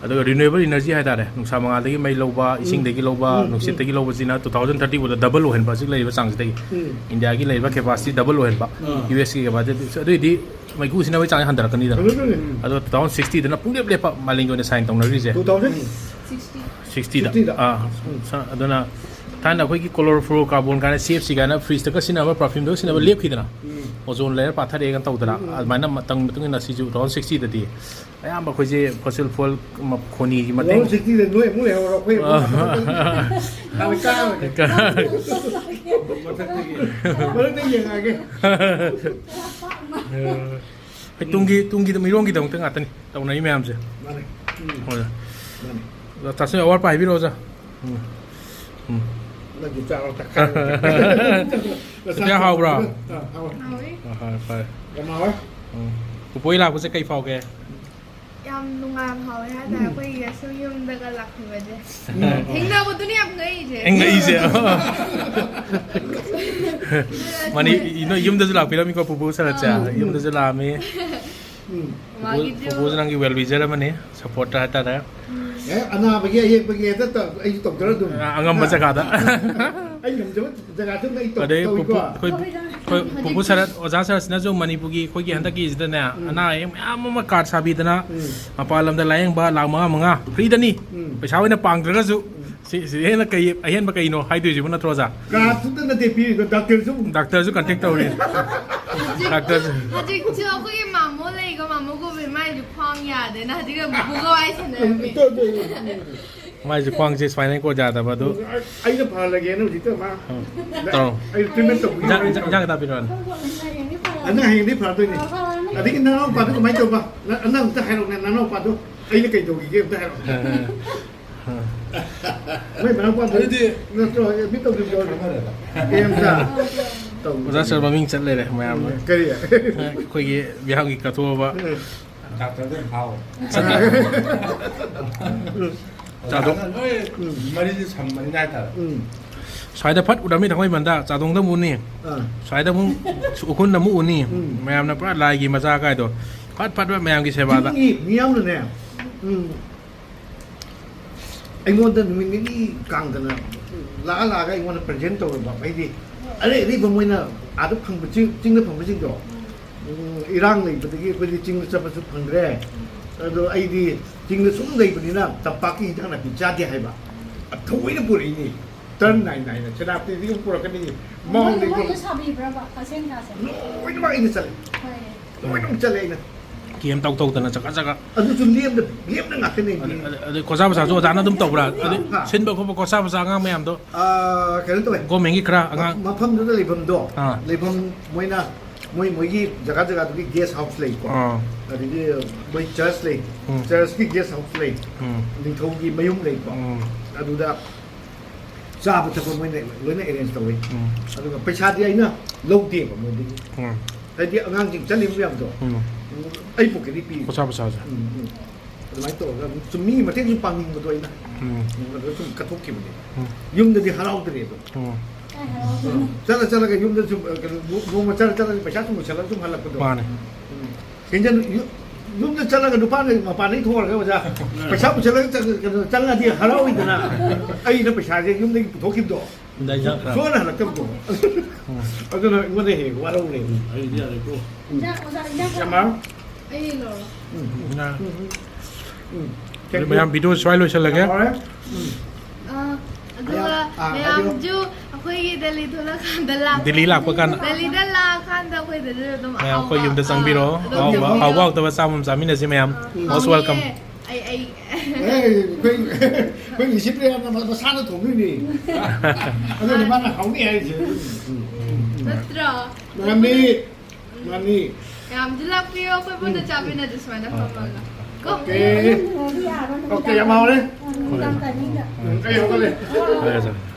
ꯑꯗꯨꯒ renewable energy ꯍꯥꯏꯇꯥꯔꯦ, ꯅꯨꯡꯁꯥ ꯃꯉꯥꯜꯗꯒꯤ ꯃꯩ ꯂꯧꯕ, ꯎꯝ꯫ ꯏꯁꯤꯡꯗꯒꯤ ꯂꯧꯕ, ꯎꯝ, ꯎꯝ꯫ ꯅꯨꯡꯁꯤꯠꯇꯒꯤ ꯂꯧꯕꯁꯤꯅ two thousand thirty ꯐꯥꯎꯗ double ꯑꯣꯏꯍꯟꯕ, ꯍꯧꯖꯤꯛ ꯂꯩꯔꯤꯕ ꯆꯥꯡꯁꯤꯗꯒꯤ꯫ ꯎꯝ꯫ ꯏꯟꯗꯤꯌꯥꯒꯤ ꯂꯩꯔꯤꯕ capacity double ꯑꯣꯏꯍꯟꯕ, ꯑꯥ꯫ ꯌꯨ ꯑꯦꯁ ꯀꯤ capacity, ꯑꯗꯨꯏꯗꯤ ꯃꯩꯈꯨ ꯁꯤꯖꯤꯟꯅꯕꯒꯤ ꯆꯥꯡꯁꯦ ꯍꯟꯊꯔꯛꯀꯅꯤꯗꯅ꯫ ꯍꯟꯊꯔꯛꯀꯅꯤ꯫ ꯑꯗꯣ two thousand sixty ꯗꯅ ꯄꯨꯡꯂꯦꯞ ꯂꯦꯞꯄ ꯃꯥꯂꯦꯝꯒꯤ ꯑꯣꯏꯅ sign ꯇꯧꯅꯈ꯭ꯔꯤꯁꯦ꯫ Two thousand sixty꯫ Sixty ꯗ꯫ Sixty ꯗ꯫ ꯑꯥ꯫ ꯎꯝ꯫ ꯁ-, ꯑꯗꯨꯅ ꯊꯥꯏꯅ ꯑꯩꯈꯣꯏꯒꯤ chlorofluorocarbon ꯀꯥꯏꯅ, C F C ꯀꯥꯏꯅ, fridge ꯇꯒ ꯁꯤꯖꯤꯟꯅꯕ, perfume ꯗꯒ ꯁꯤꯖꯤꯟꯅꯕ ꯎꯝ꯫ ꯂꯦꯞꯈꯤꯗꯅ꯫ ꯎꯝ꯫ Ozone layer ꯄꯥꯊꯔꯛꯑꯦꯅ ꯇꯧꯗꯅ, ꯎꯝ, ꯎꯝ꯫ ꯑꯗꯨꯃꯥꯏꯅ ꯃꯇꯝ ꯃꯇꯨꯡ ꯏꯟꯅ ꯁꯤꯁꯨ two thousand sixty ꯗꯗꯤ ꯑꯌꯥꯝꯕ ꯑꯩꯈꯣꯏꯁꯦ fossil fuel ꯃ-, ꯈꯣꯅꯤꯒꯤ ꯃꯇꯦꯡ two thousand sixty ꯗ ꯅꯣꯏ ꯑꯃꯨꯛ ꯂꯩꯍꯧꯔꯣ, ꯑꯩꯈꯣꯏ ꯑꯃꯨꯛ ꯑꯥ꯫ ꯍꯥꯟꯅ ꯀꯥꯔꯒꯦ꯫ ꯀꯥ-, ꯃꯊꯛꯇꯒꯤ꯫ ꯃꯊꯛꯇ ꯌꯦꯡꯉꯛꯑꯒꯦ꯫ ꯑꯩ ꯇꯨꯡꯒꯤ, ꯇꯨꯡꯒꯤ ꯃꯤꯔꯣꯟꯒꯤꯗꯃꯛꯇ ꯉꯥꯛꯇꯅꯤ ꯇꯧꯅꯔꯤ ꯃꯌꯥꯝꯁꯦ꯫ ꯃꯥꯅꯦ꯫ ꯎꯝ꯫ ꯍꯣꯏ꯫ ꯃꯥꯅꯦ꯫ ꯇꯥꯁꯤꯟ ꯑꯋꯥꯠꯄ ꯍꯥꯏꯕꯤꯔꯛꯑꯣ, ꯑꯣꯖꯥ꯫ ꯎꯝ꯫ ꯎꯝ꯫ ꯅꯪꯒꯤ ꯆꯥꯔꯣ, ꯇꯛꯈꯥꯏꯔꯣ꯫ ꯆꯤꯆꯦ, ꯍꯥꯎꯕ꯭ꯔꯣ? ꯑꯥ, ꯍꯥꯎꯋꯦ꯫ ꯍꯥꯎꯋꯤ꯫ ꯑꯥ, ꯍꯣꯏ, ꯐꯔꯦ꯫ ꯌꯥꯝ ꯍꯥꯎꯋꯦ꯫ ꯎꯝ꯫ ꯄꯨꯄꯨ ꯍꯣꯏ ꯂꯥꯛꯄꯁꯦ ꯀꯩ ꯐꯥꯎꯒꯦ? ꯌꯥꯝ ꯅꯨꯡꯉꯥꯏꯕ ꯐꯥꯎꯋꯦ ꯍꯥꯏꯇꯥꯔꯦ, ꯎꯝ꯫ ꯑꯩꯈꯣꯏꯒꯤ ꯑꯁꯨꯝ ꯌꯨꯝꯗꯒ ꯂꯥꯛꯄꯤꯕꯁꯦ꯫ ꯎꯝ꯫ ꯊꯦꯡꯅꯕꯗꯨꯅꯦ ꯌꯥꯝ ꯉꯛꯏꯁꯦ꯫ ꯑꯩ ꯉꯛꯏꯁꯦ꯫ ꯃꯥꯅꯤ, ꯅꯣꯏ ꯌꯨꯝꯗꯁꯨ ꯂꯥꯛꯄꯤꯔꯝꯃꯤꯀꯣ, ꯄꯨꯄꯨ ꯁꯔꯠꯁꯦ꯫ ꯑꯥ꯫ ꯌꯨꯝꯗꯁꯨ ꯂꯥꯛꯑꯝꯃꯤ꯫ ꯎꯝ꯫ ꯄꯨꯄꯨ, ꯃꯥꯒꯤꯁꯨ ꯄꯨꯄꯨꯁꯨ ꯅꯪꯒꯤ well wisher ꯑꯃꯅꯤ, supporter ꯍꯥꯏꯇꯥꯔꯦ꯫ ꯎꯝ꯫ ꯑꯦ, ꯑꯅꯥꯕꯒꯤ ꯑꯌꯦꯛꯄꯒꯤ ꯍꯦꯛꯇ ꯇꯧ-, ꯑꯩꯁꯨ ꯇꯧꯖꯔ ꯑꯗꯨꯝ꯫ ꯑ-, ꯑꯉꯝꯕ ꯑꯥ꯫ ꯖꯒꯥꯗ꯫ ꯑꯩ ꯉꯝꯖꯕ ꯖꯒꯥꯗꯨꯅ ꯑꯩ ꯇꯧ-, ꯑꯗꯩ ꯇꯧꯏꯀꯣ꯫ ꯄꯨꯄꯨ, ꯑꯩꯈꯣꯏ ꯑꯩꯈꯣꯏ ꯄꯨꯄꯨ ꯁꯔꯠ, ꯑꯣꯖꯥ ꯁꯔꯠꯁꯤꯅꯁꯨ ꯃꯅꯤꯄꯨꯔꯒꯤ ꯑꯩꯈꯣꯏꯒꯤ ꯍꯟꯗꯛꯀꯤꯁꯤꯗꯅꯦ, ꯎꯝ꯫ ꯑꯅꯥ ꯑꯌꯦꯛ ꯃꯌꯥꯝ ꯑꯃ ꯀꯥꯔꯠ ꯁꯥꯕꯤꯗꯅ, ꯎꯝ꯫ ꯃꯄꯥꯟ ꯂꯝꯗ ꯂꯥꯌꯦꯡꯕ ꯂꯥꯛ ꯃꯉꯥ ꯃꯉꯥ ꯐ꯭ꯔꯤꯗꯅꯤ꯫ ꯎꯝ꯫ ꯄꯩꯁꯥ ꯑꯣꯏꯅ ꯄꯥꯡꯗ꯭ꯔꯒꯁꯨ, ꯎꯝ꯫ ꯁꯤ, ꯁꯤ ꯍꯦꯟꯅ ꯀꯩ, ꯑꯍꯦꯟꯕ ꯀꯩꯅꯣ ꯍꯥꯏꯗꯣꯏꯁꯤꯕꯨ, ꯅꯠꯇ꯭ꯔꯣ, ꯑꯣꯖꯥ? ꯀꯥꯔꯠꯇꯨꯗ ꯅꯠꯇꯦ ꯄꯤꯔꯤꯗꯣ, ꯗꯥꯛꯇꯔꯁꯨ꯫ ꯗꯥꯛꯇꯔꯁꯨ ꯀꯟꯇꯦꯛ ꯇꯧꯔꯤ꯫ ꯍꯧꯖꯤꯛ, ꯗꯥꯛꯇꯔꯁꯨ꯫ ꯍꯧꯖꯤꯛꯁꯨ ꯑꯩꯈꯣꯏꯒꯤ ꯃꯥꯃꯣ ꯂꯩꯀꯣ, ꯃꯥꯃꯣ ꯒꯣꯕꯤꯟ, ꯃꯥꯏꯁꯨ ꯈ꯭ꯋꯥꯡ ꯌꯥꯗꯦꯅ ꯍꯧꯖꯤꯛ ꯑꯃꯨꯛ ꯋꯥꯔꯤ ꯁꯥꯟꯅꯔꯝꯃꯤ꯫ ꯃꯥꯏꯁꯦ ꯈ꯭ꯋꯥꯡꯁꯦ spinal cord ꯌꯥꯗꯕ ꯑꯗꯨ꯫ ꯑꯩꯅ ꯐꯍꯜꯂꯒꯦꯅ ꯍꯧꯖꯤꯛꯇ ꯃꯥ꯫ ꯎꯝ꯫ ꯇꯧꯔꯣ꯫ ꯑꯩ treatment ꯇꯧꯕꯤꯌꯨ꯫ ꯏꯟꯖꯥꯡ, ꯏꯟꯖꯥꯡ, ꯏꯟꯖꯥꯡ ꯈꯤꯇ ꯍꯥꯞꯄꯤꯔꯛꯑꯣꯅꯦ꯫ ꯑꯗꯨꯅ ꯍꯌꯦꯡꯗꯤ ꯐꯔꯗꯣꯏꯅꯦ꯫ ꯑꯗꯒꯤ ꯅꯅꯥꯎꯄꯥꯗꯣ ꯀꯃꯥꯏꯅ ꯇꯧꯕ? ꯅ-, ꯅꯪ ꯑꯝꯇ ꯍꯥꯏꯔꯛꯑꯣꯅꯦ, ꯅꯅꯥꯎꯄꯥꯗꯣ ꯑꯩꯅ ꯀꯩ ꯇꯧꯈꯤꯒꯦ ꯑꯝꯇ ꯍꯥꯏꯔꯛꯑꯣ꯫ ꯃꯣꯏ ꯃꯅꯥꯎꯄꯥꯗꯣ ꯑꯗꯨꯗꯤ ꯅꯠꯇ꯭ꯔꯣ? Admit ꯇꯧꯈꯤꯕꯗꯣ? ꯈꯪꯅꯔꯦꯗ꯫ ꯑꯦ, ꯑꯝꯇ ꯇꯧ-, ꯑꯣꯖꯥ ꯁꯔ ꯃꯃꯤꯡ ꯆꯠ ꯂꯩꯔꯦ ꯃꯌꯥꯝꯅ꯫ ꯀꯔꯤ? ꯑꯩꯈꯣꯏꯒꯤ ꯃꯤꯌꯥꯝꯒꯤ ꯀꯠꯊꯣꯛꯑꯕ꯫ ꯎꯝ꯫ ꯗꯥꯛꯇꯔꯗ ꯐꯥꯎ꯫ ꯆꯥꯗꯣꯡ꯫ ꯑꯣꯖꯥꯅ ꯂꯣꯏ ꯃꯔꯤꯁꯦ ꯁꯝꯕꯅꯤꯅ ꯍꯥꯏꯇꯥꯔꯦ꯫ ꯎꯝ꯫ ꯁ꯭ꯋꯥꯏꯗ ꯐꯠ ꯎꯔꯝꯃꯤ ꯊꯥꯡꯃꯩꯕꯟꯗ, ꯆꯥꯗꯣꯡꯗ ꯑꯃꯨꯛ ꯎꯅꯤ꯫ ꯑꯥ꯫ ꯁ꯭ꯋꯥꯏꯗ ꯑꯃꯨꯛ ꯎꯈ꯭ꯔꯨꯜꯗ ꯑꯃꯨꯛ ꯎꯅꯤ꯫ ꯎꯝ꯫ ꯃꯌꯥꯝꯅ ꯄꯨꯔꯥ ꯂꯥꯏꯒꯤ ꯃꯆꯥ ꯀꯥꯏꯗꯣ꯫ ꯐꯠ ꯐꯠ ꯐꯠ ꯃꯌꯥꯝꯒꯤ ꯁꯦꯕꯥꯗ꯫ ꯆꯤꯡꯒꯤ ꯃꯤꯌꯥꯝꯅꯅꯦ, ꯎꯝ, ꯑꯩꯉꯣꯟꯗ ꯅꯨꯃꯤꯠ ꯅꯤꯅꯤ ꯀꯥꯡꯗꯅ ꯂꯥꯛꯑ ꯂꯥꯛꯑꯒ ꯑꯩꯉꯣꯟꯗ present ꯇꯧꯔꯕ꯫ ꯑꯩꯗꯤ ꯑꯔꯩ ꯑꯔꯩꯕ ꯃꯣꯏꯅ ꯑꯥꯗ ꯐꯪꯕ ꯆꯤꯡ-, ꯆꯤꯡꯗ ꯐꯪꯕꯁꯤꯡꯗꯣ, ꯎꯝ, ꯏꯔꯥꯡ ꯂꯩꯕꯗꯒꯤ ꯑꯩꯈꯣꯏꯗꯤ ꯆꯤꯡꯗ ꯆꯠꯄꯁꯨ ꯐꯪꯗ꯭ꯔꯦ꯫ ꯑꯗꯣ ꯑꯩꯗꯤ ꯆꯤꯡꯗ ꯁꯨꯝ ꯂꯩꯕꯅꯤꯅ ꯇꯝꯄꯥꯛꯀꯤ ꯍꯤꯗꯥꯛ ꯅꯥꯄꯤ ꯆꯥꯗꯦ ꯍꯥꯏꯕ꯫ ꯊꯑꯣꯏꯅ ꯄꯨꯔꯛꯏꯅꯤ꯫ Turn ꯅꯥꯏ ꯅꯥꯏꯅ ꯁꯦꯅꯥꯄꯇꯤꯗꯒꯤ ꯄꯨꯔꯛꯀꯅꯤ꯫ ꯃꯥꯎ ꯃꯣꯏꯅ, ꯂꯩꯕ ꯃꯣꯏꯅ ꯁꯥꯕꯤꯕ꯭ꯔꯕ ꯀꯩꯊꯦꯜ ꯀꯥꯁꯦ? ꯂꯣꯏꯅꯃꯛ ꯑꯩꯅ ꯆꯠꯂꯦ꯫ ꯍꯣꯏ꯫ ꯂꯣꯏꯅꯃꯛ ꯆꯠꯂꯦ ꯑꯩꯅ꯫ ꯀꯦꯝ ꯇꯧ ꯇꯧꯗꯅ ꯆꯠꯀ ꯆꯠꯀ꯫ ꯑꯗꯨꯁꯨ ꯂꯦꯝꯅ, ꯂꯦꯝꯅ ꯉꯥꯛꯇꯅꯦ ꯑꯗꯨ-, ꯑꯩꯗꯤ꯫ ꯑꯗꯨ-, ꯑꯗꯨ ꯈꯣꯔꯁꯥ ꯄꯩꯁꯥꯁꯨ ꯑꯣꯖꯥꯅ ꯑꯗꯨꯝ ꯇꯧꯕ꯭ꯔꯥ? ꯑꯗꯨ ꯍꯥ? ꯁꯤꯟꯕ ꯈꯣꯠꯄ ꯈꯣꯔꯁꯥ ꯄꯩꯁꯥ ꯑꯉꯥꯡ ꯃꯌꯥꯝꯗꯣ? ꯑꯥ, ꯀꯩꯅꯣ ꯇꯧꯋꯦ꯫ Government ꯀꯤ ꯈꯔ ꯑꯉꯥꯡ ꯃꯐꯝꯗꯨꯗ ꯂꯩꯐꯝꯗꯣ, ꯑꯥ꯫ ꯂꯩꯐꯝ ꯃꯣꯏꯅ, ꯃꯣꯏ, ꯃꯣꯏꯒꯤ ꯖꯒꯥ ꯖꯒꯥꯗꯨꯒꯤ guest house ꯂꯩꯀꯣ꯫ ꯑꯥ꯫ ꯑꯗꯒꯤ ꯃꯣꯏ church ꯂꯩ꯫ ꯎꯝ꯫ Church ꯀꯤ guest house ꯂꯩ꯫ ꯎꯝ꯫ ꯅꯤꯡꯊꯧꯒꯤ ꯃꯌꯨꯝ ꯂꯩꯀꯣ꯫ ꯎꯝ꯫ ꯑꯗꯨꯗ ꯆꯥꯕ ꯊꯛꯄ ꯃꯣꯏꯅ ꯂꯣꯏꯅ arrange ꯇꯧꯋꯤ꯫ ꯎꯝ꯫ ꯑꯗꯨꯒ ꯄꯩꯁꯥꯗꯤ ꯑꯩꯅ ꯂꯧꯗꯦꯕ ꯃꯣꯏꯗꯒꯤ꯫ ꯎꯝ꯫ ꯍꯥꯏꯗꯤ ꯑꯉꯥꯡꯁꯤꯡ ꯆꯠꯂꯤꯕ ꯃꯌꯥꯝꯗꯣ, ꯎꯝ꯫ ꯎꯝ, ꯑꯩ pocket ꯇꯒꯤ ꯄꯤ꯫ ꯈꯣꯔꯁꯥ ꯄꯩꯁꯥꯁꯦ꯫ ꯎꯝ, ꯎꯝ꯫ ꯑꯗꯨꯃꯥꯏꯅ ꯇꯧꯔꯒ ꯑꯗꯨꯝ ꯁꯨꯝ ꯃꯤ ꯃꯇꯦꯡ ꯁꯨꯝ ꯄꯥꯡꯅꯤꯡꯕꯗꯣ ꯑꯩꯅ꯫ ꯎꯝ꯫ ꯎꯝ, ꯑꯗꯨꯗ ꯁꯨꯝ ꯀꯠꯊꯣꯛꯈꯤꯕꯅꯦ꯫ ꯎꯝ꯫ ꯌꯨꯝꯗꯗꯤ ꯍꯔꯥꯎꯗ꯭ꯔꯦꯕ꯫ ꯎꯝ꯫ ꯀꯥꯏ ꯍꯔꯥꯎꯗꯣꯏꯅꯣ? ꯆꯠꯂ ꯆꯠꯂꯒ ꯌꯨꯝꯗ ꯁꯨꯝ, ꯑ, ꯀꯩꯅꯣ, ꯅꯣ-, ꯅꯣꯡꯃ ꯆꯠꯂ ꯆꯠꯂꯒ ꯄꯩꯁꯥ ꯁꯨꯝ ꯃꯨꯁꯜꯂꯒ ꯁꯨꯝ ꯍꯜꯂꯛꯄꯗꯣ꯫ ꯃꯥꯅꯦ꯫ ꯎꯝ꯫ ꯍꯦꯟꯖꯟ-, ꯌꯨ-, ꯌꯨꯝꯗ ꯆꯠꯂꯒ ꯅꯨꯄꯥꯅ ꯃꯄꯥꯟꯗꯒꯤ ꯊꯣꯛꯑꯒ, "ꯑꯣꯖꯥ, ꯄꯩꯁꯥ ꯄꯨꯁꯜꯂꯒ ꯆꯠ-, ꯀꯩꯅꯣ, ꯆꯪꯉꯗꯤ ꯍꯔꯥꯎꯏꯗꯅ?" ꯑꯩꯅ ꯄꯩꯁꯥꯁꯦ ꯌꯨꯝꯗꯒꯤ ꯄꯨꯊꯣꯛꯈꯤꯕꯗꯣ꯫ ꯏꯟꯖꯥꯡ ꯈꯔ ꯁꯣꯟꯅ ꯍꯜꯂꯛꯇꯕꯗꯣ꯫ ꯑꯗꯨꯅ ꯑꯩꯉꯣꯟꯗ ꯍꯦꯛ ꯋꯥꯔꯧꯅꯦ꯫ ꯑꯩꯗꯤ ꯌꯥꯔꯦꯀꯣ꯫ ꯏꯟꯖꯥꯡ, ꯑꯣꯖꯥ, ꯏꯟꯖꯥꯡ ꯌꯥꯝꯃ? ꯑꯩ ꯂꯧꯔꯣ꯫ ꯎꯝ꯫ ꯎꯝ꯫ ꯎꯝ꯫ ꯑꯗꯨ ꯃꯌꯥꯝ ꯚꯤꯗꯤꯑꯣ ꯁ꯭ꯋꯥꯏ ꯂꯣꯏꯁꯤꯜꯂꯒꯦ꯫ ꯌꯥꯝ ꯍꯥꯎꯔꯦ꯫ ꯎꯝ꯫ ꯑ, ꯑꯗꯨꯒ ꯃꯌꯥꯝ, ꯑ, ꯍꯥꯏꯕꯤꯌꯨ꯫ ꯃꯌꯥꯝꯁꯨ ꯑꯩꯈꯣꯏꯒꯤ ꯗꯦꯜꯂꯤ ꯊꯣꯛꯂꯛꯀꯥꯟꯗ ꯂꯥꯛꯄ ꯗꯦꯜꯂꯤ ꯂꯥꯛꯄ ꯀꯥꯟꯗ꯫ ꯗꯦꯜꯂꯤꯗ ꯂꯥꯛꯑꯀꯥꯟꯗ ꯑꯩꯈꯣꯏꯗꯁꯨ ꯑꯗꯨꯝ ꯃꯌꯥꯝ ꯑꯩꯈꯣꯏ ꯑꯍꯥꯎꯕ, ꯌꯨꯝꯗ ꯑ, ꯆꯪꯕꯤꯔꯣ꯫ ꯑꯗꯨꯝ ꯑꯍꯥꯎꯕ, ꯆꯪꯕꯤꯔꯣ꯫ ꯑꯍꯥꯎꯕ ꯍꯥꯎꯇꯕ ꯆꯥꯕ ꯑꯃ ꯆꯥꯃꯤꯟꯅꯁꯤ ꯃꯌꯥꯝ꯫ ꯑ, Most welcome꯫ ꯍꯥꯎꯅꯤꯌꯦ꯫ ꯑꯩ, ꯑꯩ ꯑꯦ, ꯑꯩꯈꯣꯏ, ꯑꯩꯈꯣꯏ ꯅꯤꯁꯤꯄ꯭ꯔꯤꯌꯥꯅ ꯃ-, ꯃꯁꯥꯅ ꯊꯣꯡꯗꯣꯏꯅꯦ꯫ ꯑꯗꯨꯅ ꯃꯥꯅ ꯍꯥꯎꯅꯤ ꯍꯥꯏꯔꯤꯁꯦ꯫ ꯅꯠꯇ꯭ꯔꯣ? ꯃꯥꯅꯤ, ꯃꯥꯅꯤ꯫ ꯃꯌꯥꯝꯁꯨ ꯂꯥꯛꯄꯤꯌꯣ, ꯑꯩꯈꯣꯏ ꯄꯨꯟꯅ ꯆꯥꯃꯤꯟꯅꯁꯦ ꯁꯨꯃꯥꯏꯅ ꯐꯝꯃꯒ꯫ ꯀꯣ? ꯑꯣꯀꯦ꯫ ꯑꯣꯀꯦ, ꯌꯥꯝ ꯍꯥꯎꯔꯦ꯫ ꯎꯝ, ꯑꯩ ꯍꯧꯒꯠꯂꯦ꯫ ꯐꯔꯦ, ꯐꯔꯦ꯫